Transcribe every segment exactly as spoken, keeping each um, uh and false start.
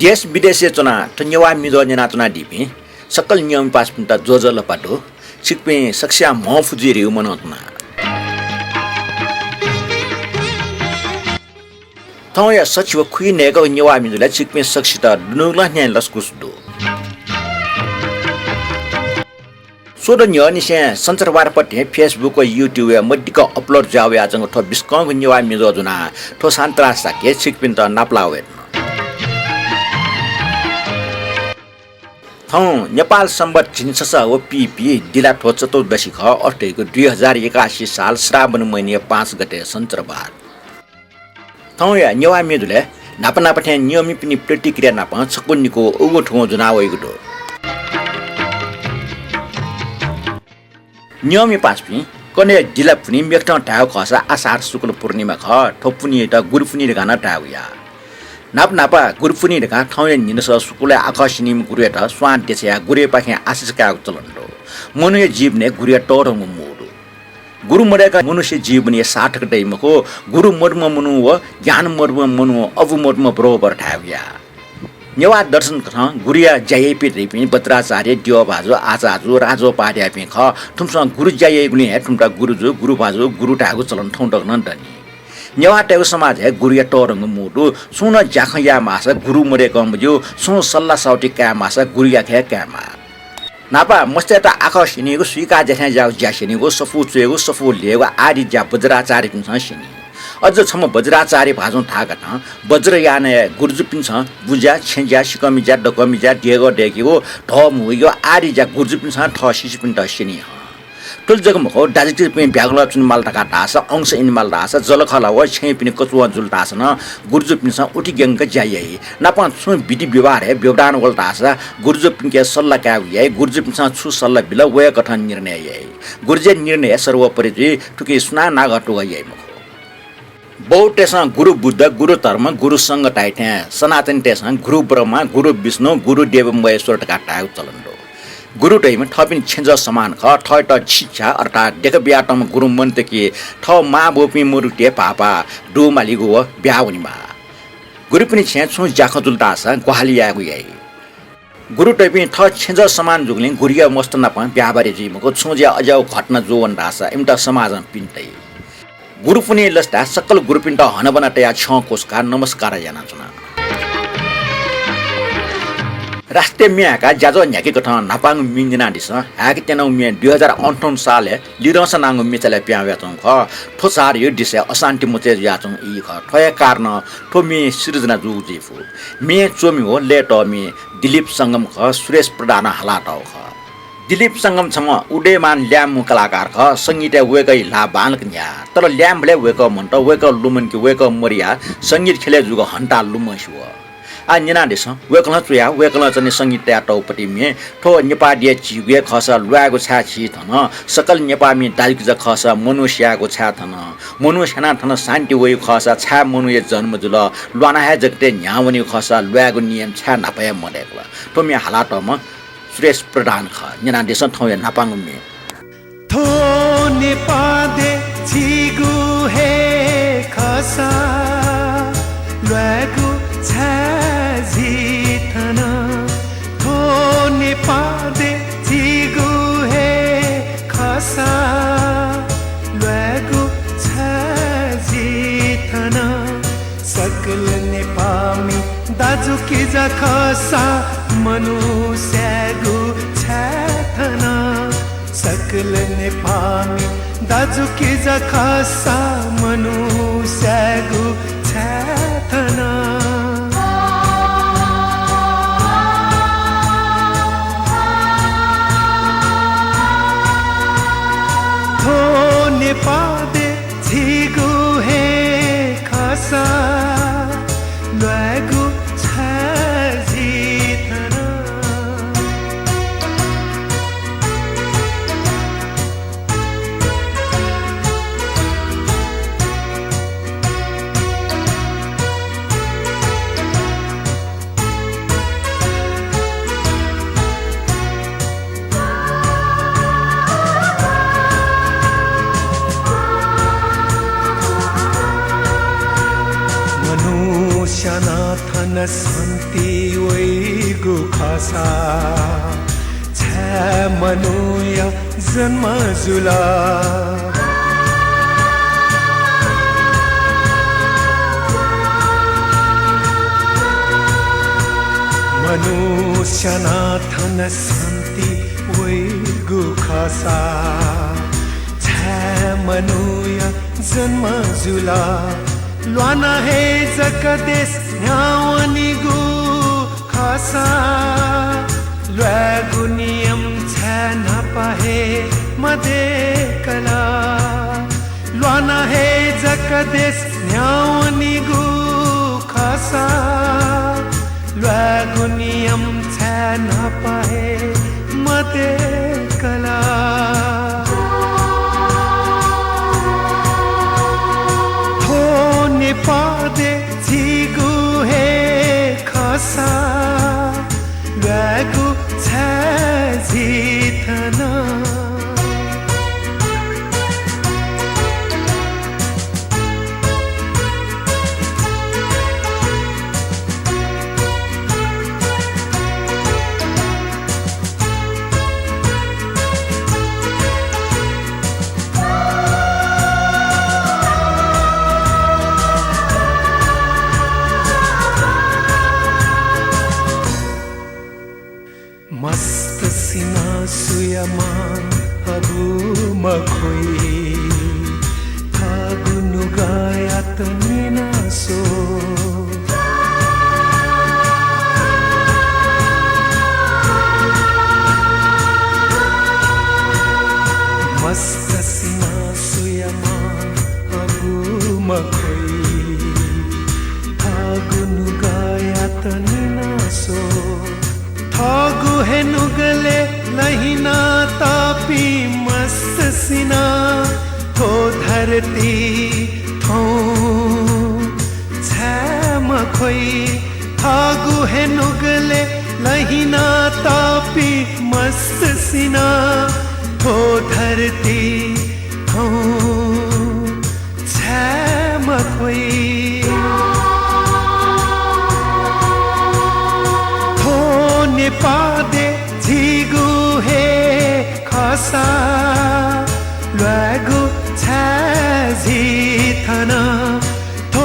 देश विदेशय् च्वनाः थ्व नेवाः म्ये न्यनाच्वनादीपिं सकल न्यंपिं पासापिन्त ज्वजलपा दु। छिकपिं सकसियां म्हफुजि ह्रीगु मनंतुना। थौंया सछि व खुइन्हय्‌क नेवाः म्ये जुलय् छिकपिं सकसित दुनुगलं न्ह्यःने लसकुस दु। स्वदँ न्ह्यःनिसें सञ्चारबार पतिं Facebook व YouTube-य् मदिक्क upload जुयावयाच्वंगु थ्व बिस्कंगु नेवाः म्ये ज्वः ज्वनाः थ्व सान्त्रा साक्यं छिकपिन्त नापलाः वयेधुन। थौं नेपाल संवत् झिंछसः व पीपी दिला थ्व चतुर्दशी खः, अथे धइगु दुई हजार एकासी साल श्रावण महिनाया पाँच गते सञ्चारबार। थौंया नेवाः म्ये जुलय् न्हापा न्हापा थें न्यंपिनि प्रतिक्रिया नाप छकू निकू उगु थुगु ज्वना वइगु दु। न्यंपिं पासापिं, कन्हय् दिला पुन्हि, मेखतं धायेगु खःसा आषाढ शुक्ल पूर्णिमा खः। थ्व पुन्हियात गुरु पुन्हि धकाः नं धायेगु या। न्हापा न्हापा गुरु पुन्हि धकाः थौंया न्हिनसः शुक्लया आखः सिनिम्ह गुरुयात स्वां देछायाः गुरुयापाखें आशिष कायेगु चलन दु। मनूया जीवनय् गुरुया तःधंगु मू दु। गुरु मदय्‌कं मनुष्य जीवनया सार्थक दइ मखु। गुरु मदुम्ह मनू व ज्ञान मदुम्ह मनू अबु मदुम्ह बरोबर धायेगु या। नेवाः दर्शन कथं गुरुया ज्या याइपिं धइपिं वज्राचार्य, द्यःभाजु, आचाजु, राजोपाध्यायपिं खः। थुमिसं गुरु ज्या याइगुलिं हे थुमित गुरुजु, गुरुभाजु, गुरु धायेगु चलन थौं तक नं दनि। नेवाःतय्‌गु समाजय् गुरुया तःधंगु मू दु। सुं नं ज्याखँ याये माःसा गुरु मदय्‌कं मज्यू, सुं सल्लाह साउति काये माःसा गुरुयाके हे काये माः। न्हापा मस्तय्‌त आखः सिनीगु, स्वीकार ज्या थें ज्याःगु ज्या सिनीगु, सफू च्वयेगु, सफू ल्ययेगु आदि ज्या वज्राचार्यपिन्सं सिनी। अझ छम्ह वज्राचार्य भाजुं धाःकथं वज्रयानय् गुरुजुपिन्सं बुँज्या, छेँज्या, सिकःमि ज्या, दकःमि ज्या, देगः दय्‌केगु, धः मुइगु आदि ज्या गुरुजुपिन्सं थः शिष्यपिन्त सिनी हं। थुलि जक मखु, दाजुकिजापिं ब्यागलः च्वनेमाल धकाः धाःसा, अंश इनेमाल धाःसा, जःलाखःला व छेँपिनि कचुवं जुल धाःसा नं गुरुजुपिन्सं उति ग्यंक ज्या याइ। नापं छुं विधि व्यवहारय् व्यवधान वल धाःसा गुरुजुपिन्के सल्लाह कायेगु याइ। गुरुजुपिन्सं छु सल्लाह बिल, वय्‌कथं निर्णय याइ। गुरुजुया निर्णय सर्वोपरि जुइ, थुकी सुनां नागःतुगः याइ मखु। बौद्धतय्‌सं गुरु बुद्ध, गुरु धर्म, गुरु संघ धाइ थें सनातनीतय्‌सं गुरु ब्रह्मा, गुरु विष्णु, गुरु देव महेश्वर धकाः धायेगु चलन दु। गुरु धइम्ह थःपिनि छेँजः समान खः। थःत शिक्षा अर्थात् देख बियातःम्ह गुरु मन्त कि थः मांबौपिं मदुगुति हे भाःपाः दुमालीगु व ब्याहा वनेमाः। गुरुपिनि छेँय् छुं ज्याखँ जुल धाःसा ग्वाहालि यायेगु याइ। गुरु धइपिं थः छेँजः समान जूगुलिं गुरुया मस्त नाप ब्याहा बारी जुइ मखु। छुं ज्या अज्याःगु घटना जूवन धाःसा इमित समाजं पिने तइ। गुरु पुन्हि लसताय् सकल गुरुपिन्त हनाबना तयाः छ्यं क्वछुकाः नमस्कार यानाच्वना। राष्ट्रिय म्ये हाय्‌काः ज्याझ्वः न्ह्याकेगु कथं न्हापांगु म्ये न्यनादिसँ। हाय्‌काः त्यनागु म्ये दुई हजार अन्ठाउन्न सालय् लिधंसा नांगु म्ये चालय् पिहां वयाच्वंगु खः। थ्व चाडया दिसय् अशान्ति मचाय् जुयाच्वंगु ई खः। थ्वया कारणं थ्व म्ये सिर्जना जूगु जुइ फु। म्ये च्वमि व लय्‌तःमि दिलीप संगम खः, सुरेश प्रधानं हालातःगु खः। दिलीप संगम छम्ह उदयमान ल्याय्म्ह कलाकार खः। संगीतय् वय्‌कःया ल्हाः बांलाक न्ह्याः। तर ल्याय्म्हबलय् वय्‌कः मन्त, वय्‌कः लुमन कि वय्‌कः मदयाः संगीत ख्यलय् जूगु हन्ताः लुमंसे वः। आः न्यनादिसँ, वय्‌कलं च्वयाः वय्‌कलं च्वने संगीत तयातःगु पति म्ये। थ्व नेपाः देय् झीगु हे खःसा ल्वायेगु छाय् झी थन? सकल नेपाःमि दाजुकिजा खःसा मनू स्यायेगु छाय् थन? मनू स्यानाः थन शान्ति वइगु खःसा छाय् मनूया जन्म जुल? ल्वानाः हे जगतय् न्ह्याः वनीगु खःसा ल्वायेगु नियम छाय् न्हापा हे मदय्‌कल? थ्व म्ये हालातःम्ह सुरेश प्रधान खः। न्यनादिसँ थौंया न्हापांगु म्ये। थ्व नेपाः देय् झीगु हे खःसा ल्वायेगु छाय् झी थन? थ्व नेपाः देय् झीगु हे खःसा ल्वायेगु छाय् झी थन? सकल नेपाःमि दाजुकिजा खःसा मनू स्यायेगु छाय् थन? सकल नेपाःमि दाजुकिजा खःसा मनू स्यायेगु छाय् थन? थ्व नेपाः देय् झीगु हे खःसा ल्वायेगु छाय् झी थन? सन्ति वइगु खःसा छाय् मनूया जन्म जुल? मनू स्यानाः थन सन्ति वइगु खःसा छाय् मनूया जन्म जुल? ल्वाना हे जक देश न्ह्यावनीगु खःसा ल्वायेगु नियम छाय् न्हापा हे मदय्कल? ल्वाना हे जक देश न्ह्यावनीगु खःसा ल्वायेगु नियम छाय् न्हापा हे मदय्कल? थ्व नेपाः देय् झीगु हे खःसा ल्वायेगु छाय् झी थन? मस्त सिनाः सुया मान हगु मखुइ, थःगु नुगःयात न्यना स्व। मस्त सिनाः सुया मान हगु मखुइ, थःगु नुगःयात न्यना स्व। थःगु हे नुगलय् लहिना तःपिं मस्त सिनाः थ्व धरती थौं छाय् मखुइ? थःगु हे नुगलय् लहिना तःपिं मस्त सिनाः थ्व धरती थौं छाय् मखुइ? थ्व नेपाः देय् झीगु हे खःसा ल्वायेगु छाय् झी थन? थ्व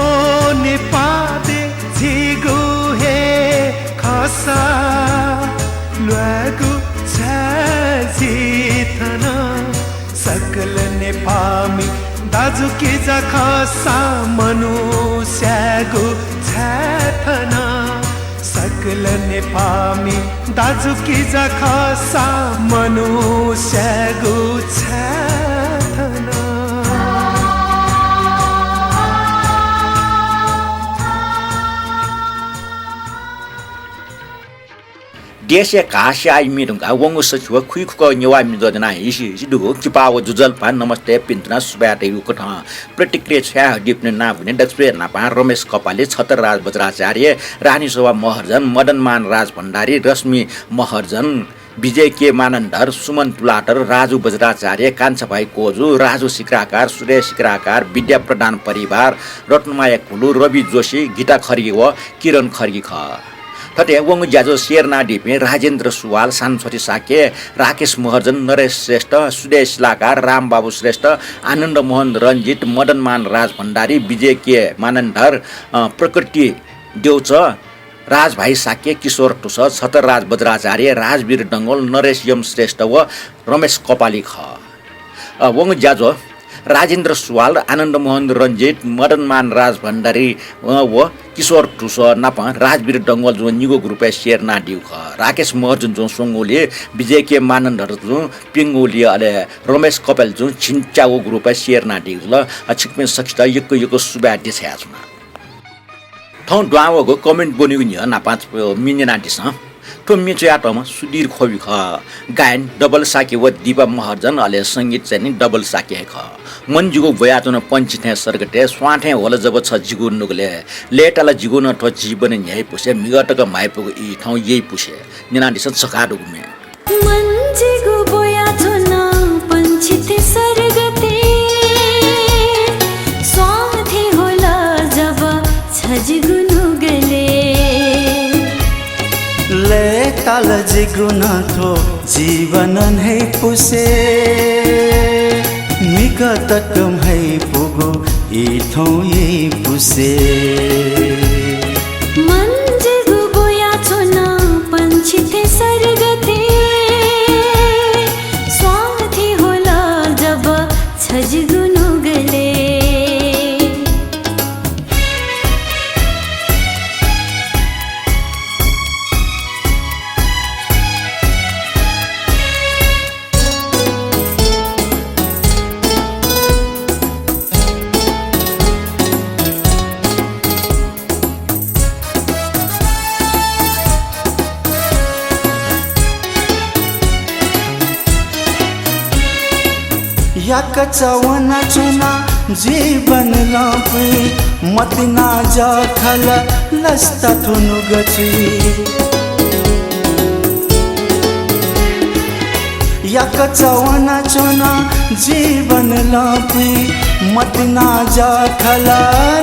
नेपाः देय् झीगु हे खःसा ल्वायेगु छाय् झी थन? सकल नेपाःमि दाजुकिजा खःसा मनू स्यायेगु छाय् थन? सकल नेपाःमि दाजुकिजा खःसा मनू स्यायेगु छाय् थन? देशय् घाः स्याःइमि धुंकाः वंगु सछि व खुइखुक्क नेवाः मिजं न्यना हिसि हिसि दुगु किपा व जुजलपा नमस्ते पिन्तुना सुभाय् धयागु कथं प्रतिक्रिया छ्वयाहःपिनि नां वने दक्वसिबय् न्हापां रमेश कपाली, छतरराज बज्राचार्य, रानीशोभा महर्जन, मदनमान राजभण्डारी, रश्मि महर्जन, विजय के मानन्धर, सुमन तुलाधर, राजु बज्राचार्य, कान्छाभाइ कोजु, राजु सिक्राकार, सुरेश सिक्राकार, विद्या प्रधान परिवार, रत्नमाया कुलु, रवि जोशी, गीता खड्गी व किरण खड्गी खः। थथे वंगु ज्याझ्वः share यानादीपिं राजेन्द्र सुवाल, सानुछति शाक्य, राकेश महर्जन, नरेश श्रेष्ठ, सुदय शिलाकार, रामबाबु श्रेष्ठ, आनन्द मोहन रञ्जित, मदनमान राजभण्डारी, विजय के मानन्धर, अ, प्रकृति देउच, राजभाइ शाक्य, किशोर तुस, छतरराज बज्राचार्य, राजवीर डंगोल, नरेश यम श्रेष्ठ व रमेश कपाली खः। अ, वंगु ज्याझ्वः राजेन्द्र सुवाल, आनन्द मोहन रञ्जित, मदनमान राजभण्डारी, अ, व किशोर तुस नाप राजवीर डंगोल जुं निगू group-य् share यानादीगु खः। राकेश महर्जन जुं स्वंगुलिं विजय के मानन्धर जुं प्यंगुलिं, अले रमेश कपाली जुं झिंच्यागू group-य् share यानादीगु जुल। अ, छिकपिं सकसित यक्व यक्व सुभाय् देछानाच्वना। थौं दुहां वःगु comment ब्वनीगु न्ह्यः न्हापां छपु म्ये न्यनादिसँ। थ्व म्ये च्वयातःम्ह सुधीर ख्वबि खः। गायन डबल शाक्य व दीपा महर्जन, अले संगीत चाहिँ नि डबल शाक्य हे खः। मन जिगु ब्वयाच्वन पंक्षी थें सर्गतय्, स्वां थें ह्वल जब छ जिगु नुगलय्। लय्ताल जिगु नं थ्व जीवन न्ह्याइपुसे, म्हिगः तक म्हाइपुगु ई थौं यइपुसे। न्यनादिसँ छकः दुगु म्ये। मन जिगु ब्वयाच्वन पंक्षी थें सर्गतय्, स्वां थें ह्वल जब छ जिगु नुगलय्। आल जिगु नं थ्व जीवन न्हय्‌पुसे, निकतक म्ह्याइपुगु ई थौं यइपुसे। मन जिगु बुयाच्वन पंक्षी थें सर्गते, स्वां थें होल जब छ जिगु नुगलय्। याकःचा वनाच्वना जीवन लँपुइ, मतिना जःखल लसता थ्व नुगः चुइ। याकःचा वनाच्वना जीवन लँपुइ, मतिना जःखल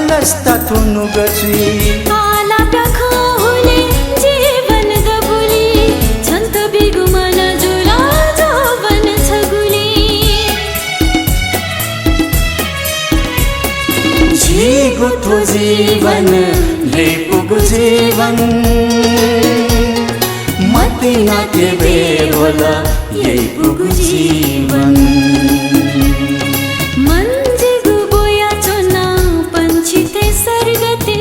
लसता थ्व नुगः चुइ। आला प्याखं हुले जीवन दबुली, छन्त बिगु मन जुल जोवन छगुली। झीगु थ्व जीवन, न्हय्‌पुगु जीवन, मतिना के बेहोल यइपुगु जीवन। मन जिगु बुयाच्वन पंक्षी थें सर्गते,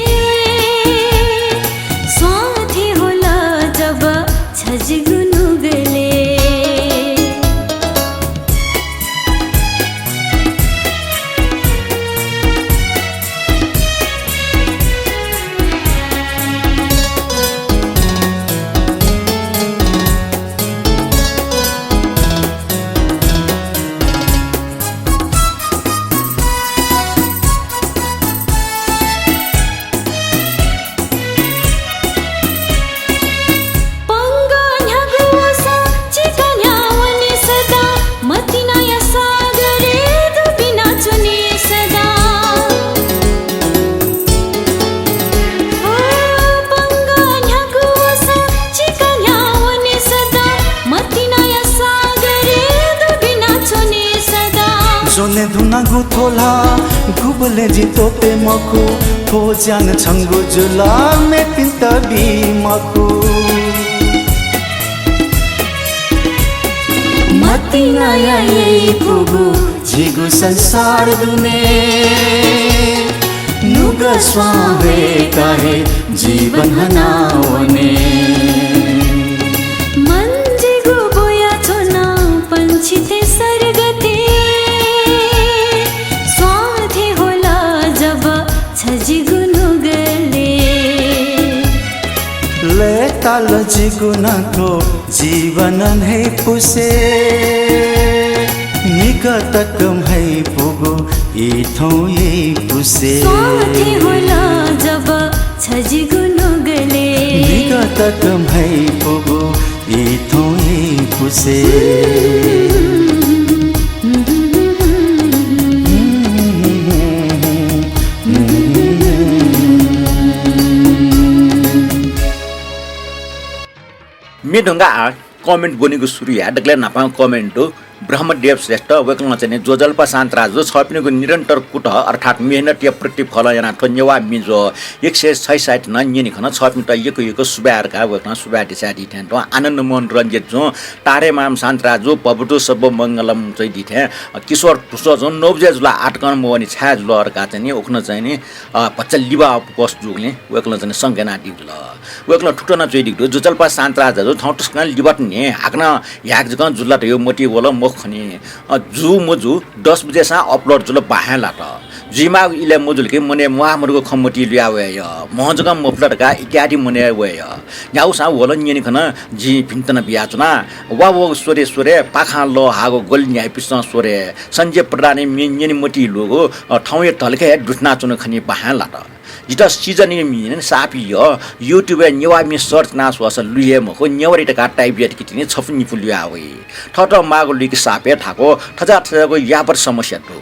स्वां थें होल जब छ जिगु नुगलय्। पंगः न्ह्यागु वसः चिकन्ह्याः वने सदां, मतिनाया सागरय् दुबिना च्वने सदां। ओ, पंगः न्ह्यागु वसः चिकन्ह्याः वने सदां, मतिनाया सागरय् दुबिना च्वने सदां। ज्वने धुनागु थ्व ल्हाः गुबलें जि त्वःते मखु, थ्व ज्यान छंगु जुल, मेपिन्त बी मखु। मतिनाया यइपुगु झीगु संसार दुने, नुगः स्वां वय्‌काः हे जीवन हनावने। मन जिगु बुयाच्वन पंक्षी थें सर्गते, स्वां थें होल जब छ जिगु नुगलय्। लय्‌ताल जिगु नं थ्व जीवन न्हय्‌पुसे, निकतक म्ह्याइपुगु ई थौं यइपुसे। स्वां थें होल जब छ जिगु नुगलय्। निकतक म्ह्याइपुगु ई थौं यइपुसे। म्ये धुंकाः comment ब्वनेगु सुरु याये। दकलय् न्हापां comment दु ब्रह्मदेव श्रेष्ठ, वय्‌कलं चाहिँ नि ज्वजलपा शान्तराजु, छःपिनिगु निरन्तर कुतः अर्थात् मेहनतया प्रतिफलं यानाः थ्व नेवाः म्ये ज्वः एक सय छैसठ्ठी नं न्यने खन। छःपिन्त यक्व यक्व सुभाय् धकाः वय्‌कलं सुभाय् देछायादी थें तुं आनन्द मोहन रंजित जुं, तारे माम शान्तराजु, भवतु सब्ब मंगलम चाहिँ दी थें, अ, किशोर धुसः जुं नौ बजे जुल आः तकं मवने छाय् जुल धकाः चाहिँ नि उखुन्हु चाहिँ नि, अ, भचा लिबाः post जूगुलिं वय्‌कलं चाहिँ नि शंका यानादीगु जुल। वय्‌कलं थुकथं नं च्वयादीगु दु, ज्वजलपा शान्तराजु, थौं तसकं लिबात न्ह्यः हाकनं ह्याक जकं जुल धयागु मतिइ वल मखु खनी। अ, जू मजू दस बजेसां upload जुल, बाहें लात। जुइमाःगु इलय् मजुल कि मनय् म्वाः मदुगु खँ मतिइ लुया वये यः, म्ह जकं मफुत धकाः इत्यादि मनय् वये यः। न्ह्यागुसां वल न्यने खन, जिं भिंतुना बियाच्वना। वा वःगु स्वरे स्वरे पाखां लः हाःगु ग्वलि न्ह्याइपिसं स्वरे। सञ्जय प्रधानया म्ये न्यने मतिइ लूगु, अ, थौंया धलखय् हे दुथनाच्वंगु खनी, बाहें लात। जितः season-या म्ये साप यः, YouTube-य् नेवाः म्ये search याना स्वःसा लुइ हे मखु, नेवारी धकाः type यात कि तिनि छपु निपु लुया वइ। थःत माःगु लुइके साप हे थाकु, थज्याः थज्याःगु याबत समस्या दु।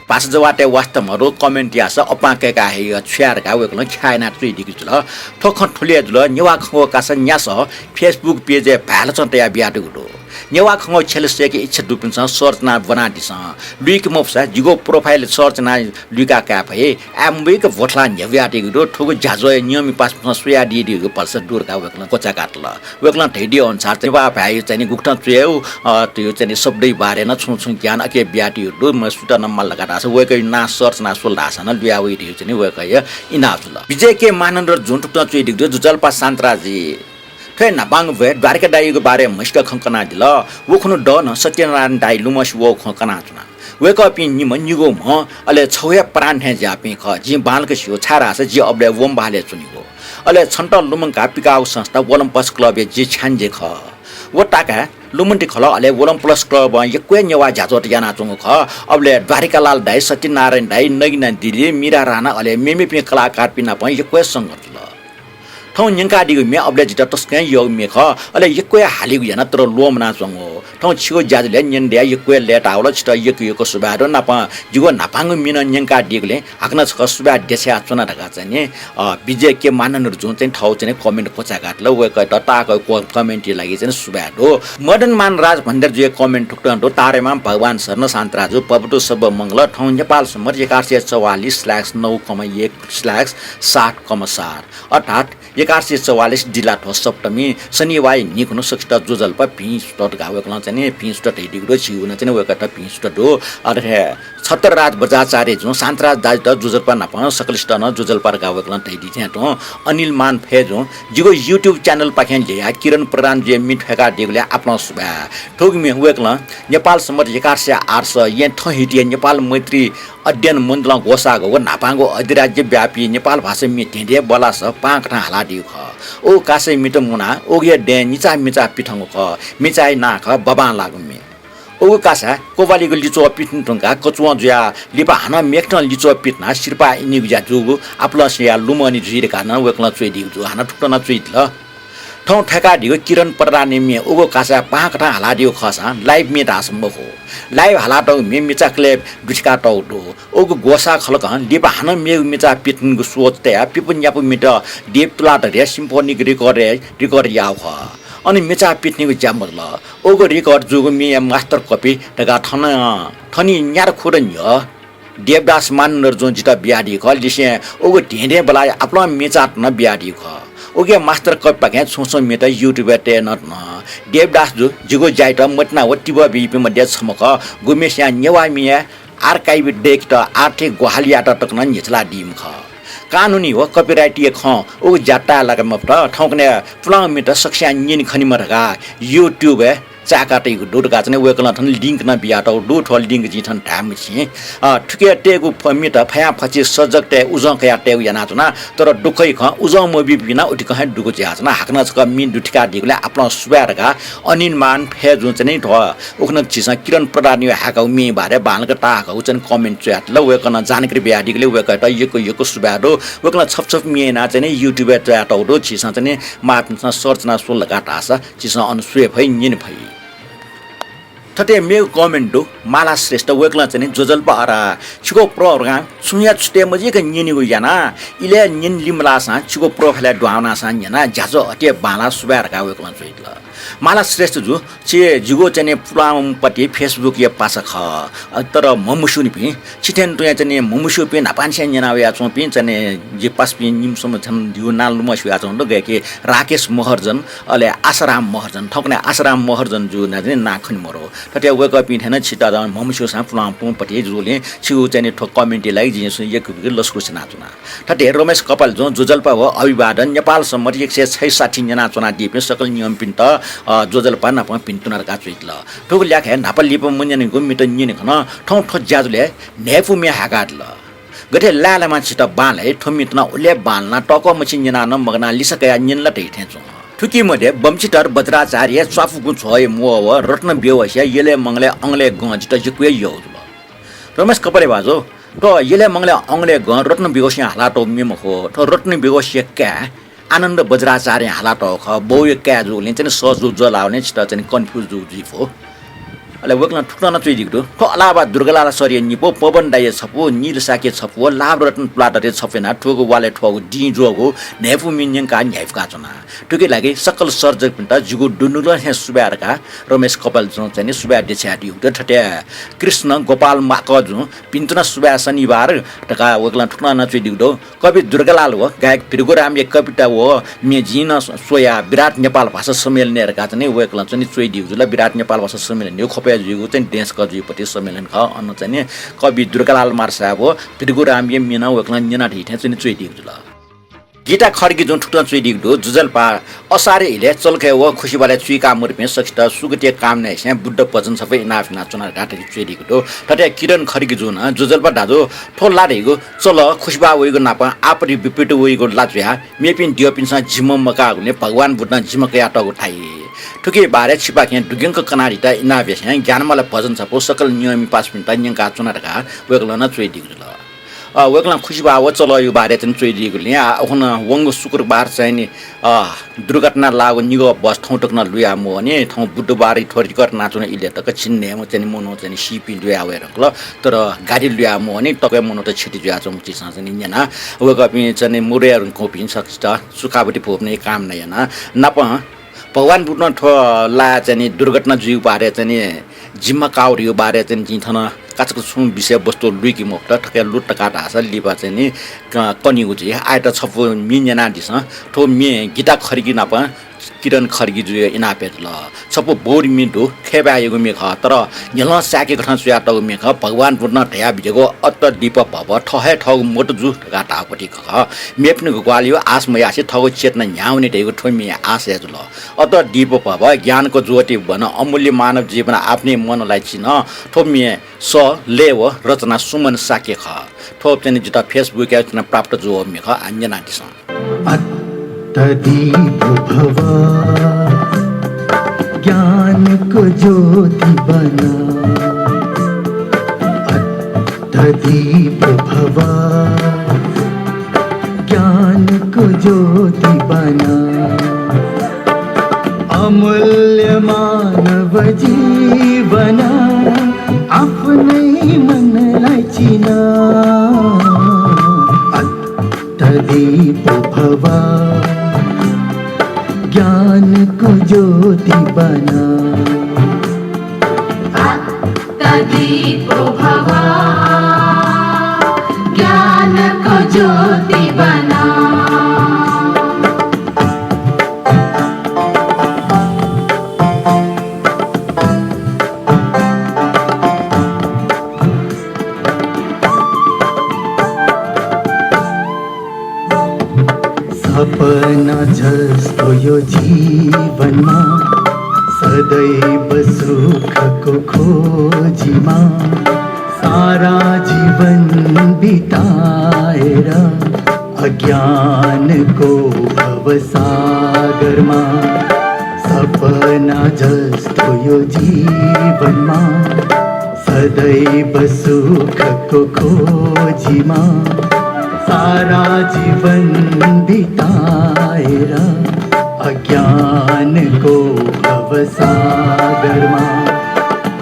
भाषा जवातय् वास्ता मरु comment याःसा अपां कय्काः हे छुया धकाः वय्कलं ख्याः यानाः च्वइदीगु जुल। थ्व खँ थुलि हे जुल, नेवाः खँग्वः कासा न्यासः Facebook page-य् भाय्‌लचं तयाः बियादीगु दु। नेवाः खँग्वः छ्यले सय्‌के इच्छा दुपिन्सं search यानाः ब्वनादिसँ। लुइके मफुसा जिगु profile search यानाः लुइका काये फइ। आय् मबीक भ्वथलाः न्ह्यब्वयादीगु दु। थुगु ज्याझ्वःया नियमया पासापिन्सं स्वयादीदीगु भलसा दु धकाः वय्कलं क्वचाय्कातल। वय्कलं धयादीगु अनुसार चाहिँ नेवाः भाय्‌या चाहिँ नि गुकथं च्वयेगु, अ, त्यो चाहिँ नि शब्दया बारेनं छुं छुं ज्ञान अके बियादीगु दु, म सुत नं माल धकाः धाःसा वय्कःया नां search यानाः स्वल धाःसा नं लुया वइ धइगु चाहिँ नि वय्कःया इनाप जुल। विजय के महानन्द जुं थुकथं च्वइदीगु दु, ज्वजलपा शान्तराज जी। थ्व हे न्हापांगु भ्वय् द्वारिका दाइयागु बारे म्हसीक खँ कनादिल। व खुन्हु दः नं सत्यनारायण दाइ लुमंसे वःगु खँ कनाच्वना। वय्कःपिं निम्ह निगू म्ह, अले छगू हे प्राण थें ज्याःपिं खः। जिं बांलाक स्यू, छाय्धाःसा जि अबलय् वंबहालय् च्वनीगु। अले छन्त लुमंकाः पिकाःगु संस्था Olympus Club-या जि छ्याञ्जे खः। व ताकाय् लुमन्ति खलः, अले Olympus Club-ं यक्व हे नेवाः ज्याझ्वःत यानाच्वंगु खः। अबलय् द्वारिकालाल दाइ, सत्यनारायण दाइ, नगिना दिदी, मीरा राणा, अले मेमेपिं कलाकारपिं नाप यक्व हे संघर्ष जुल। थौं न्यंकादीगु म्ये अबलय् जितः तसकं यःगु म्ये खः। अले यक्व हे हालीगु याना, तर ल्वःमनाच्वंगु। थौं छिगु ज्याझ्वलय् न्यने दयाः यक्व हे लय्ताः वल। छितः यक्व यक्व सुभाय् दु। नापं जिगु न्हापांगु म्ये नं न्यंकादीगुलिं हाकनं छकः सुभाय् देछायाच्वना धकाः चाहिँ नि, अ, विजय के महानन्द जुं चाहिँ थःगु चाहिँ नि comment क्वचाय्कातल। वय्कःयात ताःहाकःगु comment-या लागि चाहिँ नि सुभाय् दु। मदनमान राज भण्डारीजुया comment थुकथं दु, तारेमां भगवान शरण शान्तराजु, भवतु सब्ब मंगल। थौं नेपाल सम्बत एघार सय चौवालिस slash नौ comma एक slash सात comma सात, अर्थात् एघार सय चौवालिस दिल्लाथ्व सप्तमी शनिवाःया न्हिं खुन्हु सकसित ज्वजलपा भिं सुथ धकाः वय्कलं चाहिँ नि भिं सुथ धयादीगु दु, छिगु नं चाहिँ नि वय्कःयात भिं सुथ दु। अथे हे छत्रराज बज्राचार्य जुं शान्तराज दाजुत ज्वजलपा नापं सकलसित नं ज्वजलपा धकाः वय्कलं धयादी थें तुं अनिल मान फय् जुं जिगु YouTube channel पाखें ल्ह्ययाः किरण प्रधानजुया म्ये थ्वय्कादीगुलिं आपालं सुभाय्। थुगु म्ये वय्कलं नेपाल सम्बत एघार सय आठ सः येँ थँ हितिया नेपाल मैत्री अध्ययन मण्डलं ग्वसाःगु व न्हापांगु अधिराज्यव्यापी नेपाल भाषा म्ये धेंधें बल्लास पाहां कथं हालादीगु खः। उगु कासाया म्येत मुनाः उगु हे दँय् निचाः मिचा पिथंगु खः। मिचाया नां खः बबांलाःगु म्ये। उगु कासाय् क्वबालिगु लिच्वः पिथने धुंकाः कचुवं जुयाः लिपा हानं मेकथं लिच्वः पिथनाः सिरपाः इनीगु ज्या जूगु आपालं स्ययाः लुमंनि जुइ धकाः नं वय्कलं च्वयादीगु जू। हानं थुकथं नं च्वयादिल। थौं थ्वय्कादीगु किरण प्रधानया म्ये उगु कासाय् पाहां कथं हालादीगु खःसां live म्ये धाःसा मखु। Live हालातःगु म्ये मिचाकलय् दुथ्याकातःगु दु। उगु ग्वसाः खलकं लिपा हानं मेगु मिचा पिथनेगु सोच तयाः पिपु न्यापु म्येत देव तुलाधरया symphonic record-य् record याःगु खः। अन मिचा पिथनेगु ज्या मजुल। उगु record जूगु म्येया master copy धकाः थन, थनिं न्यादँ खुदँ न्ह्यः देवदास मानन्धरजुं जितः बियादीगु खः। लिसें उगु धेंधें बल्लाः आपालं म्येचाःत नं बियादीगु खः। उगु master copy पाखें छुं छुं म्येत YouTube-य् तये नं धुन। देवदासजु जिगु ज्यायात मतिना व तिबः बीपिं मध्ये छम्ह खः। गुम्हेस्यां नेवाः म्येया archive दय्केत आर्थिक ग्वाहालि यायेत तक नं न्ह्यचिलादीम्ह खः। कानुनी व copyright-या खँ उगु ज्या ताये लाके मफुत। थौंकन्हय् पुलांगु म्येत सकसियां न्यने खनेमा धकाः YouTube-य् चाय्कातयागु दु धकाः चाहिँ वय्कलं थन link नं बियातःगु दु। थ्व link जिं थन धाये मछिं। अ, थुकिया तयेगु फ-, म्येत फयां फछि सर्जकतय् उजं कयाः तयेगु यानाच्वना। तर दुःखया खँ, उजं मबीपिं नं उतिकं हे दुगु जुयाच्वन। हाकनं छकः म्ये दुथ्याकादीगुलिं आपालं सुभाय् धकाः अनिल मान फय् जुं चाहिँ थ्व उखुन्हु झीसं किरण प्रधानया हाय्कागु म्ये बारे बांलाक ताःहाकःगु चाहिँ comment च्वयातल। वय्कलं जानकारी बियादीगुलिं वय्कःयात यक्व यक्व सुभाय् दु। वय्कलं छपु छपु म्ये यानाः चाहिँ YouTube-य् च्वयातःगु दु। झीसं चाहिँ माःपिन्सं search यानाः स्वल धकाः धाःसा झीसं अन स्वये फइ, न्यने फइ। थथे मेगु comment दु, माला श्रेष्ठ, वय्कलं चाहिँ नि ज्वजलपा अरा, छिगु program छुंया छुतय् मजुइक न्यनेगु याना, इलय् न्यने लिमलाःसां छिगु profile-य् दुहां वनासां न्यना, ज्याझ्वः अति बांलाः, सुभाय् धकाः वय्कलं च्वयादिल। माला श्रेष्ठ जु, छि जिगु चाहिँ नि पुलांपति Facebook-या पासा खः, अ, तर म्हमस्यूनिपिं, छिथें तुं चाहिँ नि म्हमस्यूपिं न्हापांनिसें न्यना वयाच्वंपिं चाहिँ नि जि पासापिं निम्हस्म्ह छम्ह जिगु नां लुमंसे वयाच्वंगु दु, गय्के राकेश महर्जन, अले आशाराम महर्जन, थौंकन्हय् आशाराम महर्जन जु नं चाहिँ नि नां खने मरु। थथे वय्कःपिं थें नं छितः म्हमस्यूसां पुलांपुंपति जूगुलिं छिगु चाहिँ नि थ्व comment-या लागि जिं यक्व यक्व लसकुस यानाच्वना। थथे रमेश कपाल जुं ज्वजलपा व अभिवादन, नेपाल सम्बत एक सय छैसट्ठी न्यनाच्वनादीपिं सकल नियमपिन्त, अ, ज्वजलपा नापं भिन्तुना धकाः च्वयादिल। थुगु ल्याखय् न्हापा लिपा मन्यनीगु म्येत न्यने खन। थौं थ्व ज्याझ्वलय् न्हय्पु म्ये हाय्कादिल। गथे लाय्लाय्म्ह छित बांलाइ, थ्व म्येत नं उलि बांलानाः तःकः मछि न्यनाः नं मगानाः लिसा कयाः न्यने ला धइ थें च्वं। थुकी मध्ये बम्चिधर बज्राचार्यया च्वापुगु झ्वःया म्वः व रत्न बेहोसया यलय् मंगलय् अंगलय् गं जितः यक्व हे यःगु जुल। रमेश कपाले भाजु, थ्व यलय् मंगलय् अंगलय् गं रत्न बेहोसं हालातःगु म्ये मखु, थ्व रत्न बेहोसया काय् आनन्द बज्राचार्यं हालातःगु खः। बौया काय् जूगुलिं चाहिँ नि सः जू जः लाःगुलिं छितः चाहिँ नि confuse जू जुइफु। अले वय्कलं थुकथं नं च्वयादीगु दु। थ्व अलावा दुर्गालाल सरया निपु, पवन दाइया छपु, नील शाक्य छपु व लाभरत्न तुलाधरया छपु यानाः थुगु वालय् थ्वःगु दिं ज्वःगु न्हय्‌पु मि न्यंकाः न्ह्याइपुका च्वना। थुकिया लागि सकल सर्जकपिन्त जिगु दुनुगलंनिसें सुभाय् धकाः रमेश कपालजुं चाहिँ नि सुभाय् देछायादीगु दु। थथे कृष्ण गोपाल माकःजुं भिन्तुना सुभाय् शनिबार धकाः वय्कलं थुकथं नं च्वयादीगु दु। कवि दुर्गालाल व गायक भृगुरामया कविता व म्ये जिं नं स्वयाः विराट नेपाल भाषा सम्मेलनय् धकाः चाहिँ नि वय्कलं चाहिँ नि च्वयादीगु जुल। विराट नेपाल भाषा सम्मेलन न्ह्यः ख्वपय् जुइगु चाहिँ नि देशक जुइपति सम्मेलन खः। अन चाहिँ नि कवि दुर्गालाल मार्साय् व भृगुरामया म्ये नं वय्कलं न्यनादी थें चाहिँ नि च्वयादीगु जुल। गीता खड्गीजुं थुकथं च्वयादीगु दु। जुजल्पा असारे इलय् चलखय् व खुसिबालय् चुइकाः मदुपिं सकसित सुगतिया कामना यासें बुद्ध भजन छपु इनाप यानाच्वना धकाः थथे च्वयादीगु दु। थथे किरण खड्गीजुं नं जुजल्पा दाजु थ्व ला धइगु चल खुसिबा वइगु नाप आपति विपति वइगु ला जुयाः मेपिं द्यःपिन्सं जिम्मा मकाःगुलिं भगवान बुद्धं जिम्मा कयातःगु धाइ। थुकिया बारे छिपाखें दुग्यंक कनादीत इनाप यासें ज्ञानमाला भजन छपु सकल नियमित पासापिन्त न्यंकाच्वना धकाः वय्कलं नं च्वयादीगु जुल। अ, वय्कलं खुसिबा व चलया बारे चाहिँ च्वयादीगुलिं, आ, अखुन वंगु शुक्रबार चाहिँ नि, अ, दुर्घटना लाःगु निगः बस थौं तक नं लुया मवनी। थौं बुधबार थ्व record यानाच्वना इलय् तक झिंन्हय्म्ह चाहिँ नि मनू चाहिँ नि सीपिं लुया वये धुंकल, तर गाडी लुया मवनी, तक्वय् मनूत क्षति जुयाच्वंगु चिजं चाहिँ नि न्यना। वय्कःपिं चाहिँ नि मदया धुंकूपिं सकसित सुखावती भोपनय् कामना याना। नापं भगवान बुद्धं थ्व ला चाहिँ नि दुर्घटना जुइगु बारे चाहिँ नि जिम्मा काःगु बारे चाहिँ नि जिं थन काचाक्क छुं विषयवस्तु लुइके मफुत। थुकिया लुत धकाः धाःसा लिपा चाहिँ नि क-, कनीगु जुइ। आःयात छपु म्ये न्यनादिसँ। थ्व म्ये गीता खड्गी नाप किरण खड्गीजुया इनाप यात ल। छपु बौद्ध म्ये दु, खय्‌बाय्‌यागु म्ये खः, तर न्ह्यलं शाक्य कथं च्वयातःगु म्ये खः। भगवान बुद्धं धयाबिज्याःगु अत्त दीप भव, थः हे थःगु मत जु धकाः धाःपति खः। मेपिनिगु ग्वाहालिया आश मयासें थःगु चेतना न्ह्यावने धइगु थ्व म्ये आशय जुल। अत्त दीप भव, ज्ञानको ज्योति बन, अमूल्य मानव जीवन आफ्नै मनलाई चिन। थ्व म्ये सः, लय व रचना सुमन शाक्य खः। थ्व चाहिँ नि जितः Facebook-य् चाहिँ प्राप्त जूगु म्ये खः, आ न्यनादिसँ। अत्त दीप भव, ज्ञानको ज्योति बन। अत्त दीप भव, ज्ञानको ज्योति बन। अमूल्य मानव जीवन, आफ्नै मनलाई चिन। अत्त दीप भव, ज्ञानको ज्योति बन। अत्त दीप भव, ज्ञानको ज्योति बन। सपना जस्तो यो जीवनमा, सदैव सुखको खोजीमा सारा जीवन बिताएर अज्ञानको भवसागरमा। सपना जस्तो यो जीवनमा, सदैव सुखको खोजीमा सारा जीवन बिताएर अज्ञानको भवसागरमा।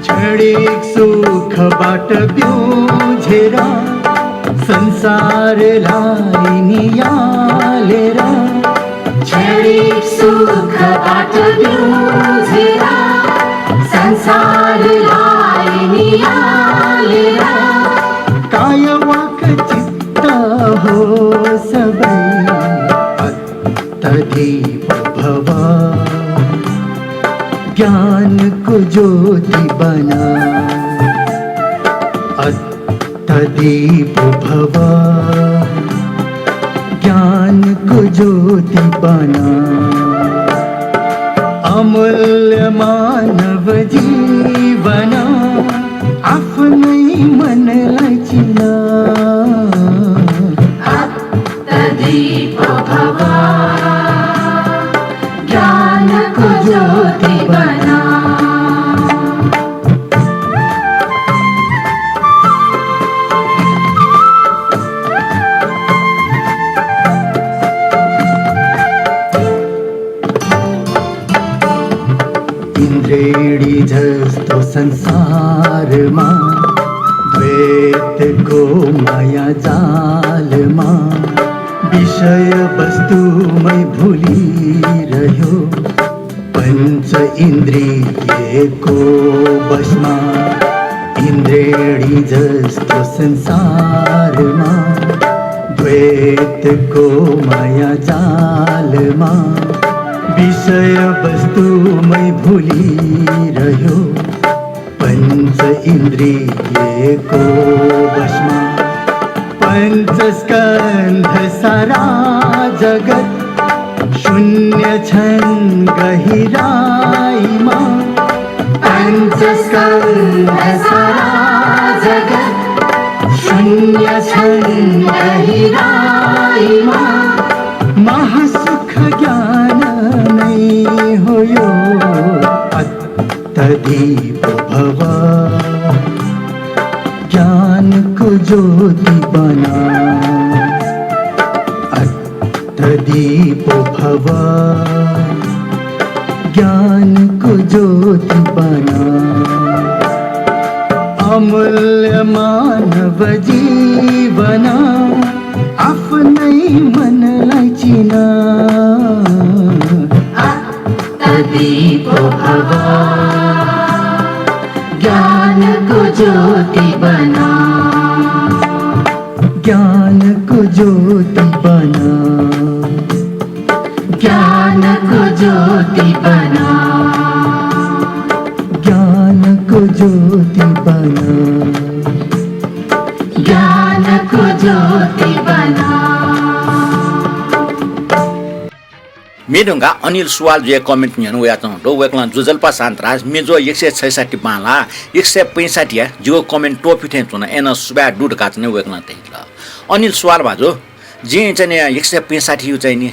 क्षणिक सुखबाट ब्यूझेर संसारलाई नियालेर, क्षणिक सुखबाट ब्यूझेर संसारलाई नियालेर, काय वाक् चित्त हो सबै अत्त दीप भव, ज्ञानको ज्योति बन। अत्त दीप भव, ज्ञानको ज्योति बन। अमूल्य मानव जीवन, आफ्नै मनलाई चिन। अत्त दीप भव, ज्ञानको ज्योति बन। इन्द्रेणी जस्तो संसारमा, द्वैतको माया जालमा, विषय वस्तुमै भुलिरह्यो, पञ्च इन्द्रियको बसमा। इन्द्रेणी जस्तो संसारमा, द्वैतको माया जालमा, विषय वस्तुमै भुलिरह्यो, पञ्च इन्द्रियको बसमा। पञ्चस्कन्ध सारा जगत, शून्य छन् गहिराइमा। पञ्चस्कन्ध सारा जगत, शून्य छन् गहिराइमा। महासुख ज्ञान नै हो यो, अत्तदीपो भव, ज्ञानको ज्योति बना। अत्तदीपो भव, ज्ञानको ज्योति बना। अमूल्य मानव जीवन, आफ्नै मनलाई चिना। अत्तदीपो भव, ज्ञानको ज्योति बना। ज्ञानको ज्योति बना। ज्ञानको ज्योति बना। ज्ञानको ज्योति बना। ज्ञानको ज्योति बना। म्ये धुंकाः अनिल सुवाल जुया comment न्ह्यःने वयाच्वंगु दु। वय्कलं ज्वजलपा शान्तराज, म्ये ज्वः एक सय छैसट्ठी बांलाः, एक सय पैंसट्ठीया जिगु comment त्वःफिउ थें च्वन, अय्नं सुभाय् दु धकाः चाहिँ वय्कलं धयादिल। अनिल सुवाल भाजु, जिं चाहिँ नि एक सय पैंसट्ठीया चाहिँ नि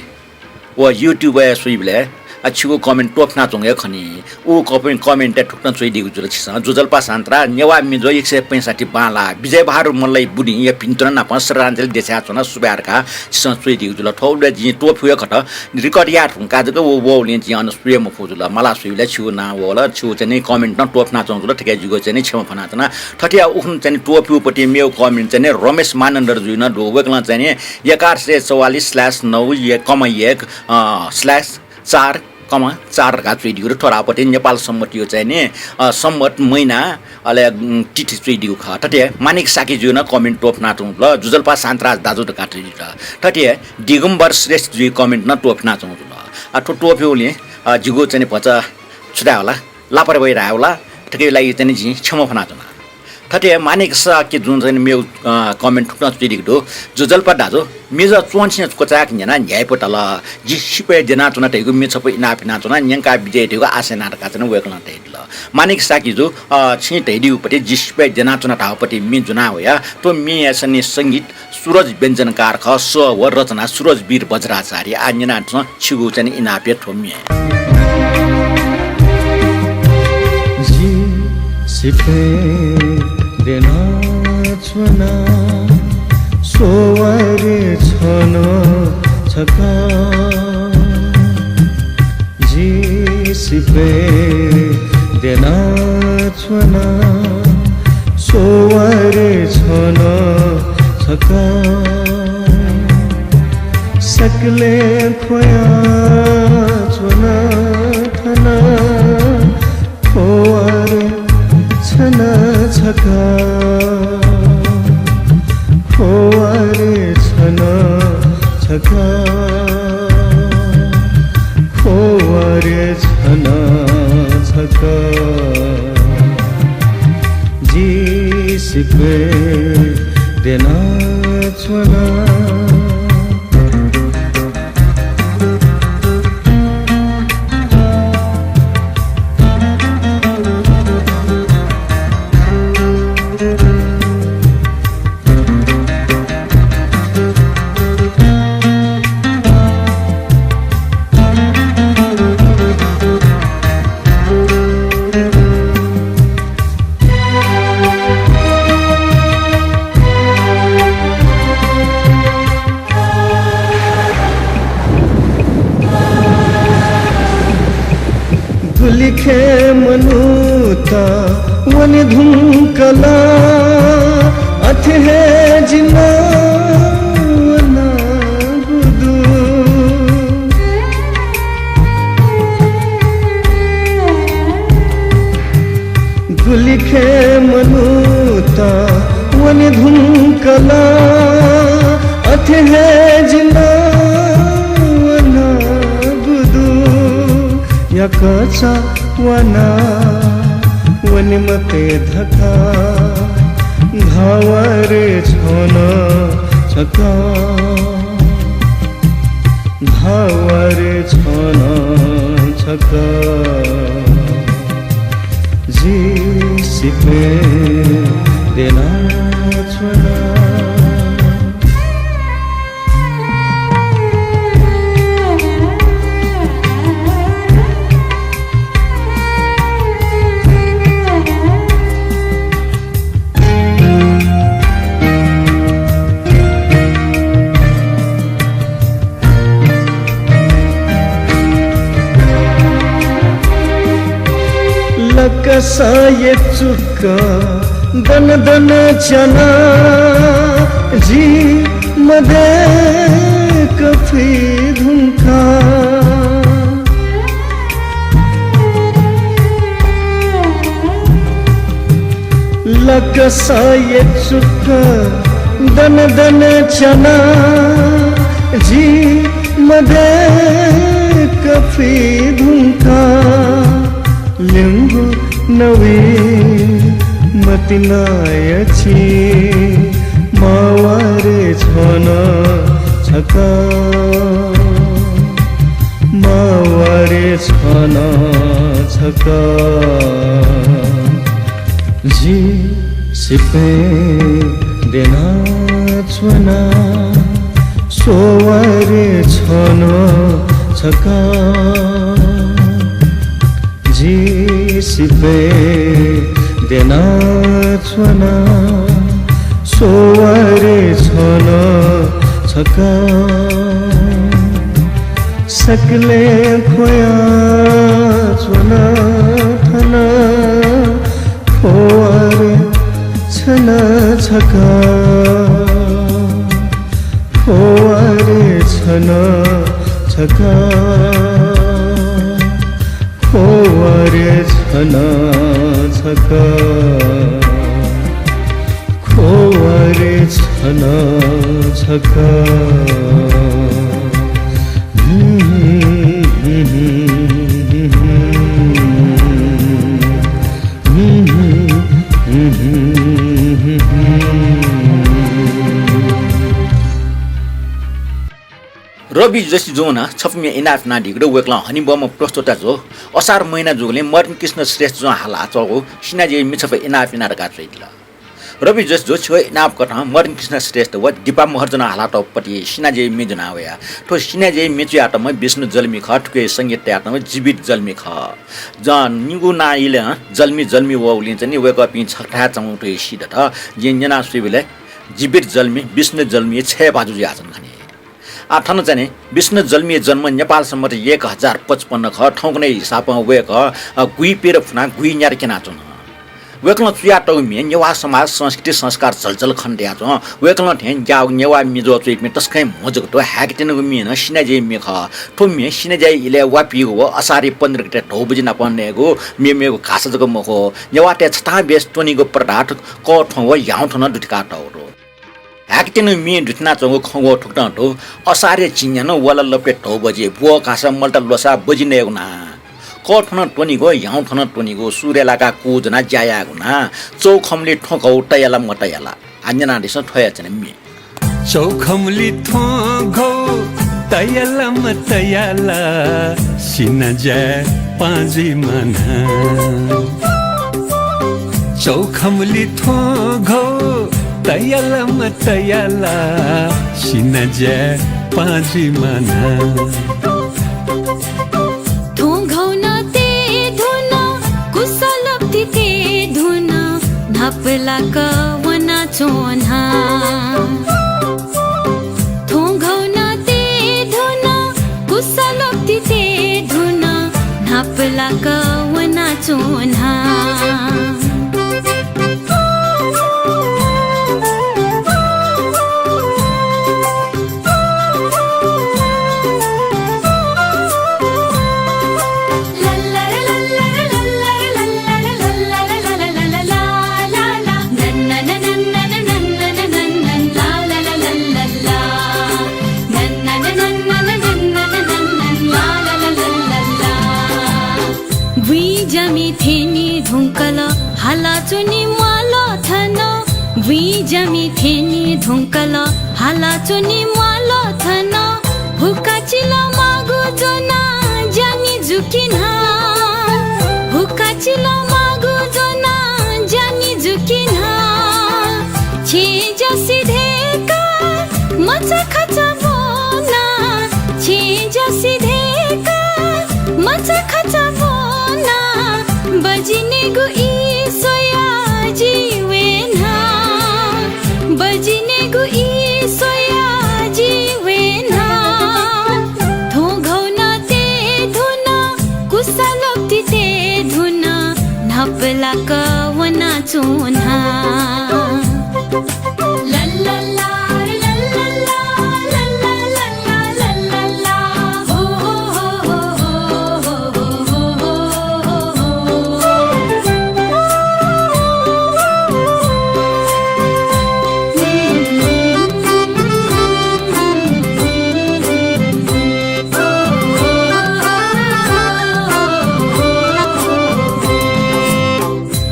व YouTube-य् स्वइबलय्, अ, छिगु comment त्वःफिनाच्वंगु हे खनी। उ कप-, comment-य् थुकथं च्वइदीगु जुल, छिसं ज्वजलपा शान्तराज, नेवाः म्ये ज्वः एक सय पैंसट्ठी बांलाः, विजय बहादुर मल्लया बुदिंया भिन्तुना नाप श्रद्धाञ्जली देछानाच्वना, सुभाय् धकाः छिसं च्वइदीगु जुल। थ्व उबलय् जिं त्वःफिउ हे खत, record याये धुंकाः जक व वःगुलिं जिं अन स्वये मफु जुल। माला स्वइबलय् छिगु नां वल, छिगु चाहिँ नि comment नं त्वःफिनाच्वंगु जुल, थुकिया जिगु चाहिँ नि क्षमा फ्वनाच्वना। थथे उखुन्हु चाहिँ नि त्वःफिउपति मेगु comment चाहिँ नि रमेश मानन्धर जुया नं दु। वय्कलं चाहिँ नि एघार सय चौवालिस slash नौ एक कमा एक, अ, slash चार कमा चार धकाः च्वइदीगु दु। थ्व धाःपति नेपाल संवत्‌या चाहिँ नि, अ, संवत् महिना, अले, उम्, तिथि च्वइदीगु खः। थथे मानिक शाक्य जुया नं comment त्वःफिनाच्वंगु जुल, ज्वजलपा शान्तराज दाजु धकाः च्वइदीगु दु। थथे दिगम्बर श्रेष्ठ जुया comment नं त्वःफिनाच्वंगु जुल। अ, थ्व त्वःफिउलिं, अ, जिगु चाहिँ नि भचा छु धाये वल, लापरवाही धाये वल, थुकिया लागि चाहिँ नि जिं क्षमा फ्वनाच्वना। थथे मानिक शाक्य जुं चाहिँ नि मेगु, अ, comment थुकथं च्वइदीगु दु। ज्वजलपा दाजु, म्ये ज्वः च्वंनिसें क्वचाय्क न्यना न्ह्याइपुताल। जि सिपाय् द्यनाच्वना धइगु म्ये छपु इनाप यानाच्वना, न्यंका बिज्याइ धइगु आशा याना धकाः चाहिँ नि वय्कलं धयादिल। मानिक शाक्य जु, अ, छिं धयादीगुपति जि सिपाय् द्यनाच्वना धाःगुपति म्ये ज्वना वया। थ्व म्येया चाहिँ नि संगीत सुरज व्यञ्जनकार खः, स्वर व रचना सुरज वीर वज्राचार्य। आः न्यनाच्वँ, छिगु चाहिँ नि इनापया थ्व म्ये। जि सिपाय् द्यनाच्वना, स्वये छन छकः। जि सिपाय् द्यनाच्वना, स्वये छन छकः। सकलें ख्वयाच्वन थन, स्वये छन छकः। स्वये छन छकः। स्वये छन छकः। जि सिपाय् द्यनाच्वना। गुलिखे मनूत वने धुंकल, अथे हे जिं नं वनागु दु। गुलिखे मनूत वने धुंकल, अथे हे जिं नं वनागु दु। याकःचा वना वने मते धकाः धावा रे छन छकः। धावा रे छन छकः। जि सिपय् द्यनाच्वना। लकसय् चुक्क दन दन च्याना, जि मदय्क फुइ धुंका। लकसय् चुक्क दन दन च्याना, जि मदय्क फुइ धुंका। ल्यंगु नवि मतिना याछि, मावा रे छन छकः। मावा रे छन छकः। जि सिपय् द्यनाच्वना, स्ववा रे छन छकः। जि सिपय् द्यनाच्वना, स्ववा रे छन छकः। सकलें ख्वया च्वना थन, ख्ववा रे छन छकः। ख्ववा रे छन छकः। ख्ववा रे छन छकः। ख्ववा रे छन छकः। रवि जोशी जुं नं छपु म्ये इनाप यानादीगु दु। वय्कलं हनेबहःम्ह प्रस्तोता जुं असार महिना जूगुलिं मदन कृष्ण श्रेष्ठ जुं हालाच्वंगु सिनाज्याया म्ये छपु इनाप याना धकाः च्वयादिल। रवि जोशी जु छिगु इनाप कथं मदन कृष्ण श्रेष्ठ व दीपा महर्जनं हालातःगु पति सिनाज्याया म्ये ज्वना वया। थ्व सिनाज्याया म्ये च्वयातःम्ह विष्णु जल्मी खः, थुकिया संगीत तयातःम्ह जीवित जल्मी खः। जं निगू नां इलय् जल्मी जल्मी वःगुलिं चाहिँ नि वय्कःपिं छथाय् च्वंगु थ्व हे सिधत। जिं न्यना स्वयेबलय् जीवित जल्मी, विष्णु जल्मी छय् भाजु जुयाच्वन खनी। आः थन चाहिँ नि विष्णु जल्मीया जन्म नेपाल सम्बत एक हजार पचपन्न खः। थौंकन्हय् हिसाबं वय्कः, अ, गुइपिं फुनाः गुइन्यादँ क्यनाच्वन। वय्कलं च्वयातःगु म्ये नेवाः समाज, संस्कृति, संस्कार झलझल खने दयाच्वं। वय्कलं थें ज्याःगु नेवाः म्ये ज्वःचुइपिं तसकं हे म्हजूगु दु। हाय्कत्यनागु म्ये नं सिनाज्याया म्ये खः। थ्व म्ये सिनाज्याया इलय् वापीगु व असारया पन्ध्र गते धौ बजे नाप नयेगु, मेमेगु घाःसा जक मखु, नेवाःतय् छतां बेस त्वनीगु पदार्थ कःथ्वँ व ह्याउँथ्वँ नं दुथ्याकातःगु दु। हाय्कत्यनागु म्ये दुथ्यानाच्वंगु खँग्वः थुकथं दु। असारया झिंन्यान्हु व ला लपतय् धौ बजे, ब्वः घाःसा मल्ता ल्वःसाः बजि नयेगु नां। कःथ्वँ नं त्वनीगु, ह्याउँथ्वँ नं त्वनीगु, सुरय् लाकाः कू ज्वनाः ज्या यायेगु नां। चौखम्हलि थ्वँ घौ तयाला मतयाला। आः न्यनादिसँ थ्वया चाहिँ नि म्ये। चौखम्हलि थ्वँ घौ तयाला मतयाला, सिनाज्याय् पाहां जुइमाना। चौखम्हलि थ्वँ घौ तयाला मतयाला, सिनाज्याय् पाहां जुइमाना। थ्वँ घौ नं तये धुन, कुसः लप्ति तये धुन, न्हापालाक वनाच्वना। थ्वँ घौ नं तये धुन, कुसः लप्ति तये धुन, न्हापा लाक वनाच्वना। बुँइ ज्यामि थ्यनी धुंकल, हालाच्वनी म्वाल थन। बुँइ ज्यामि थ्यनी धुंकल, हालाच्वनी म्वाल थन। हुक्काचिल मागु ज्वना ज्यानि जुकिन्हा, हुक्काचिल मागु ज्वना ज्यानि जुकिन्हा। छेँ ज्यासि धय्‌का मचा खचा ब्वना, छेँ ज्यासि धय्‌का मचा खचा ब्वना। बजिनेगु ई स्वया जि वेन्हा, बजिनेगु ई स्वया जि वेन्हा। थौं घौनते धुन, कुसालप्तिते धुन, न्हापलाक वनाच्वना।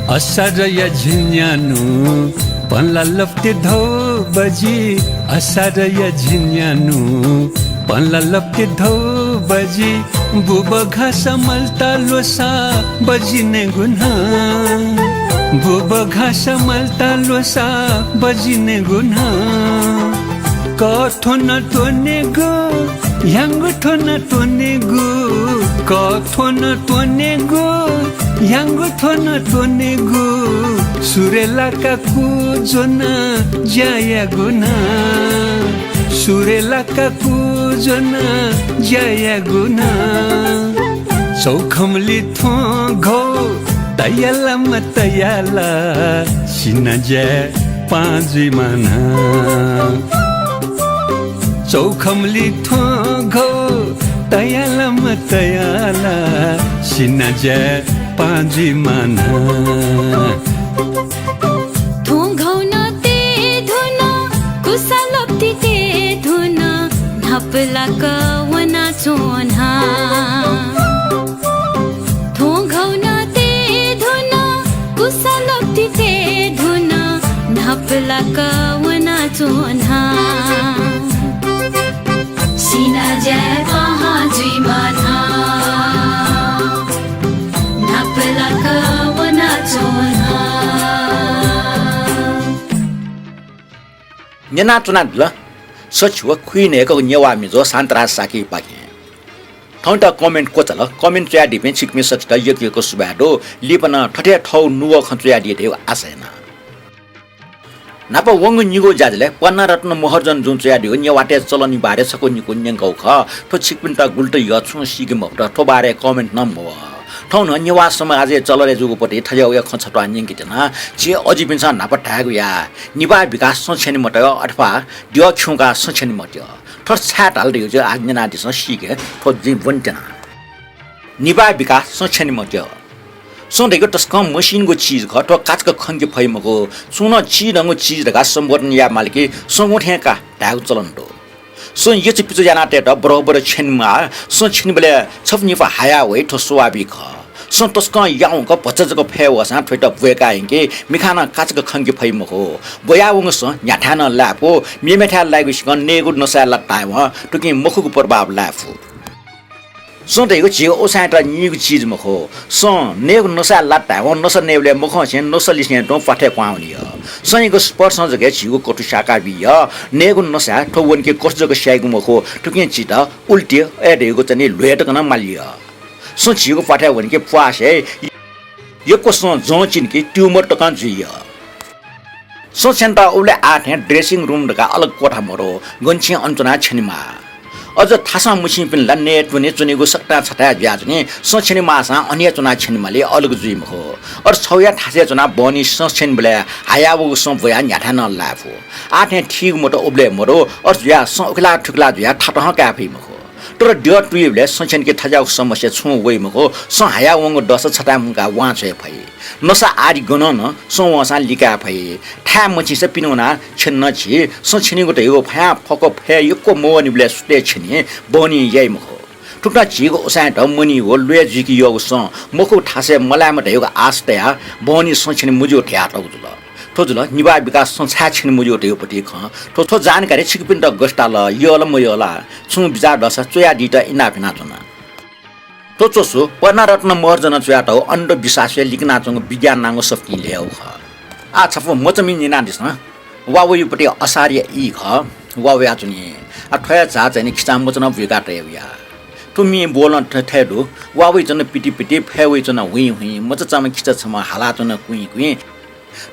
असारया झिंन्यान्हु पनला लप्ति धौ बजि, असारया झिंन्यान्हु पनला लप्ति धौ बजि। बुबघास मल्ता ल्वसा बजिनेगु न्हा, बुबघास मल्ता ल्वसा बजिनेगु न्हा। कथ्वन त्वनेगु, ह्याङ्गु थ्वन त्वनेगु, कथ्वन त्वनेगु, ह्याङ्गु थ्वन त्वनेगु। सुरे लाका कू ज्वना ज्या यायेगु न्हा, सुरे लाका कू ज्वना ज्या यायेगु न्हा। चौखमली थ्वँ घौ तयाला मतयाला सिनाज्या पाँ जुइमाना। चौखमली थ्वँ घौ तयाला मतयाला सिनाज्या पाँ जुइमाना। थौं घौनते धुन, कुसालप्तिते धुन, न्हापलाक वनाच्वना। थौं घौनते धुन, कुसालप्तिते धुन, न्हापलाक वनाच्वना। सिनाज्या पाहाँ जुइमाना, न्हापलाक वनाच्वना। न्यनाच्वनादिल। सछि व खुइन्हय्‌क नेवाः मिजो शान्तराज शाक्यपाखें। थौंयात comment क्वचाल। Comment च्वयादीपिं छिकपिं सछित यक्व यक्व सुभाय् दु। लिपा नं थथे थःगु नुगः खँ च्वयादी धइगु आशा याना। न्हापा वंगु निगू ज्याझ्वलय् पन्नारत्न महर्जन जुं च्वयादीगु नेवाःतय् चलनया बारे छकू निकू न्यंकागु खः। थ्व छिकपिन्त गुलि तक यः, छुं सीके मफुत। थ्व बारे comment नं मवः। थौं नं नेवाः समाजय् चलनय् जूगु पति थज्याःगुया खँ छत्वाः न्यंके त्यना। झी अजिपिन्सं न्हापा धायेगु याः, निभाः बिकाः सँ छ्यने मते अथवा द्यः खिउँकाः सँ छ्यने मते। थ्व छाय् धाल धइगु जि आः न्यनादिसँ, सीके थ्व जिं ब्वने त्यना। निभाः बिकाः सँ छ्यने मते। सँ धइगु तसकं मसिनिगु चिज खः, थ्व काचाक्क खंके फइ मखु। छुं नं चिधंगु चिज धकाः सम्बोधन यायेमाल कि सँगू थें का धायेगु चलन दु। सँ यचुपिचु यानातयेत बरबर छ्यनेमाः। सँ छ्यनीबलय् छपु निपा हाया वइ, थ्व स्वाभाविक खः। सँ तसकं याउँक भचा जक फय् वःसां थ्वयात ब्वय्‌काः यंके मिखां नं काचाक्क खंके फइ मखु। ब्वयावंगु सँ न्ह्याथाय् नं लाये फु, मेमेथाय् लाइगु सिकं नयेगु नसाय् लात धायेवं थुकिं मखुगु प्रभाव लाये फु। सँ धइगु झीगु उसाँय्‌त नीगु चिज मखु। सँ नयेगु नसाय् लात धायेवं नसा नयेबलय् मखंसे नसा लिसें तुं प्वाथय् क्वहां वनी यः। संयागु स्पर्शं जक हे झीगु कथु स्याका बी यः। नयेगु नसाय् थ्व वंके कथु जक स्याइगु मखु, थुकिं झीत उल्टी अय् धइगु चाहिँ ल्ह्वय् तक नं माली यः। सँ झीगु प्वाथय् वंके प्वाःसे यक्व सँ जं चिनके tumor तकं जुइ यः। सँ छ्यनेत उबलय् आः थें dressing room धकाः अलग कोठा मदु, गन छिं अन च्वनाः छ्यनेमाः। अझ थासं मछिंपिं ला नये त्वने च्वनेगु सकतां छथाय् जुयाच्वनी। सँ छ्यने माःसां अन हे च्वनाः छ्यने माली, अलग जुइ मखु। अझ छगूया थासय् च्वनाः बहनी सँ छ्यनेबलय् हायावःगु सँ ब्वयाः न्ह्याथाय् नं लाये फु। आः थें थीगु मत उबलय् मदु, अथे जुयाः सँ उखेला थुखेला जुयाः थातं काये फइ मखु। तर द्यः तुइबलय् सँ छ्यनेके थज्याःगु समस्या छुं वइ मखु। सँ हायावंगु दःसा छथाय् मुंकाः वां छ्वये फइ। नसा आदि गनं नं सँ वंसां लिकाये फइ। थाय् मछिंसा पिने वनाः छ्यने नं छि। सँ छ्यनेगु धइगु फयां फक्व फय् यक्व मवःनिबलय् सुथय् छ्यने बहनी याइ मखु। थुकथं झीगु उसाँय्‌त मनी व ल्वय् जुइके यःगु सँ मखुगु थासय् मलायेमा धइगु आशा तयाः बहनी सँ छ्यने मज्यू धयातःगु जुल। थ्व जुल निभाः बिकाः सँ छाय् छ्यने मज्यू धइगु पति खँ। थ्व, थ्व जानकारी छिकपिन्त गथे ताल, यः ला मयः ला, छुं बिचाः दःसा च्वयादीत इनाप यानाच्वना। थ्व च्वसु पद्मारत्न महर्जनं च्वयातःगु अन्धविश्वासय् लिकनाच्वंगु विज्ञान नांगु सफुतिं ल्ययागु खः। आः छपु मचामि न्यनादिसँ। वा वइपति असारया ई खः। वा वयाच्वनी। आः थ्वया झाः चाहिँ खिचां मचा नं बुइका तये वया। थ्व मिं ब्वलं थ-, थथे दु। वा वइच्वन पिति पिति, फय् वइच्वन हुइँ हुइँ, मचाचाम्ह खिचा छम्ह हालाच्वन कुइँ कुइँ।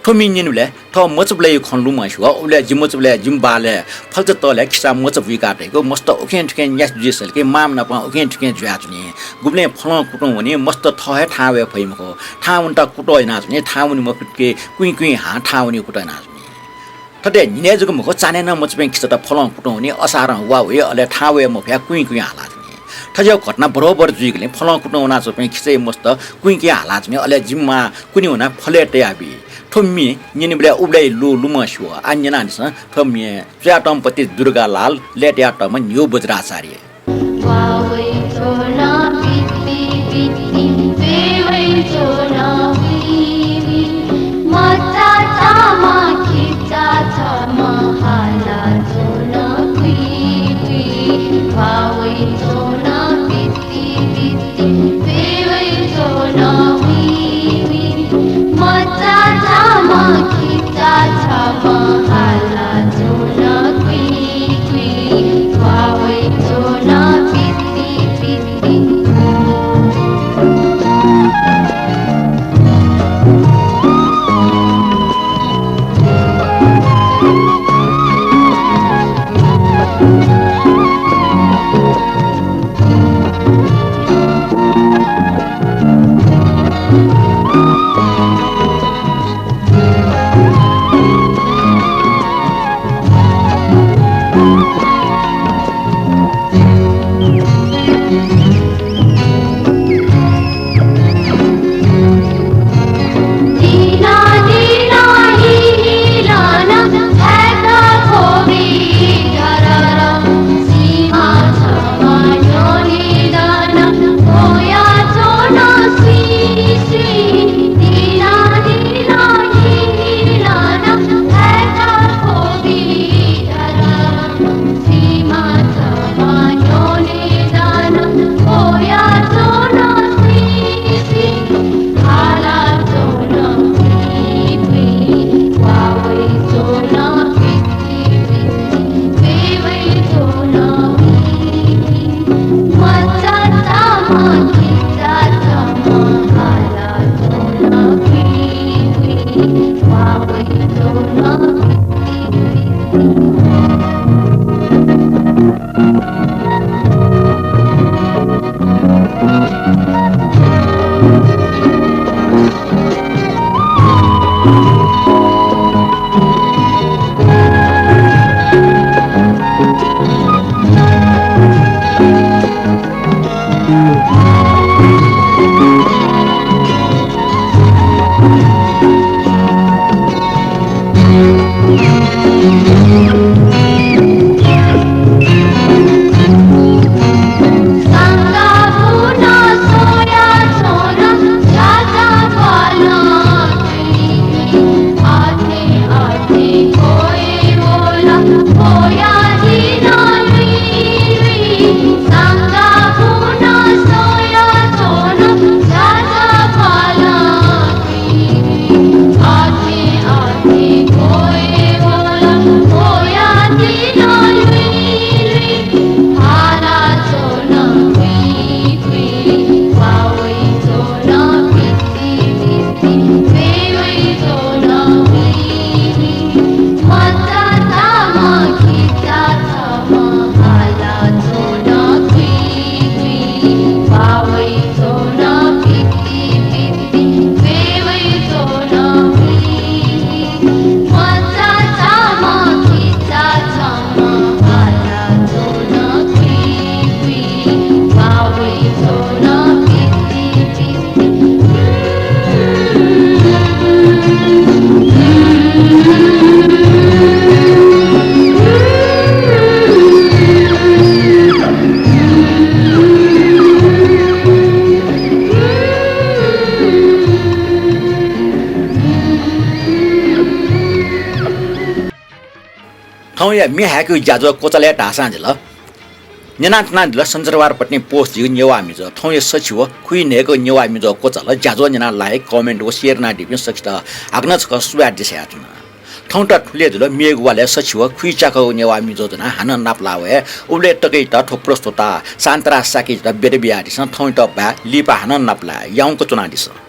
थ्व मिं न्यनेबलय् थ्व मचाबलय् खँ लुमंसे वः। उबलय् जि मचाबलय् जिमि बालय् फल्चा तलय् खिचां मचा बुइका तइगु। मस्त उखें थुखें न्यासि जुइ सलकि, मांम्ह नाप उखें थुखें जुयाच्वनी। गुबलें फलं कुतुं वनी, मस्त थः हे थाहां वये फइ मखु। थाहां वनेत कुतः यानाच्वनी, थाहां वने मफुतुके कुइँ कुइँ हां थाहां वने कुतः यानाच्वनी। थथे न्हिनय् जक मखु, चान्हय् नं मचापिं खिचात फलं कुतुं वनी, असारं वा वइ, अले थाहां वये मफयाः कुइँ कुइँ हालाच्वनी। थज्याःगु घटना बरोबर जुइगुलिं फलं कुतुं वनाच्वंपिं खिचाया मस्त कुइँ कुइँ हालाच्वनी, अले जिमि मां कुने वनाः फलय् तयाबी। थ्व मिं न्यनेबलय् उबलय् लु लुमंसे वः। आः न्यनादिसँ, थ्व मिं च्वयातःम्ह पति दुर्गालाल, लय्‌तयातःम्ह न्ह्यू वज्राचार्य। या म्ये हाय्केगु ज्याझ्वः क्वचालय् धाःसां जिल। न्यनाच्वनादिल सञ्चरवार पतिनि post जूगु नेवाः म्युझः। थौंया सछि व खुइन्हय्केगु नेवाः म्युझः क्वचाल। ज्याझ्वः न्यनाः like, comment व share यानादीपिं सकसित हाकनं छकः सुभाय् देछानाच्वना। थौंत थुलि जुल, मेगु वालय् सछि व खुइच्याकःगु नेवाः म्युझः ज्वनाः हानं नापलाः वये। उबलय् तकयात थ्व प्रस्तोता शान्तराज शाक्ययात बिदा बियादिसँ। थौंयात बाय्, लिपा हानं नापलाये। याउँक च्वनादिसँ।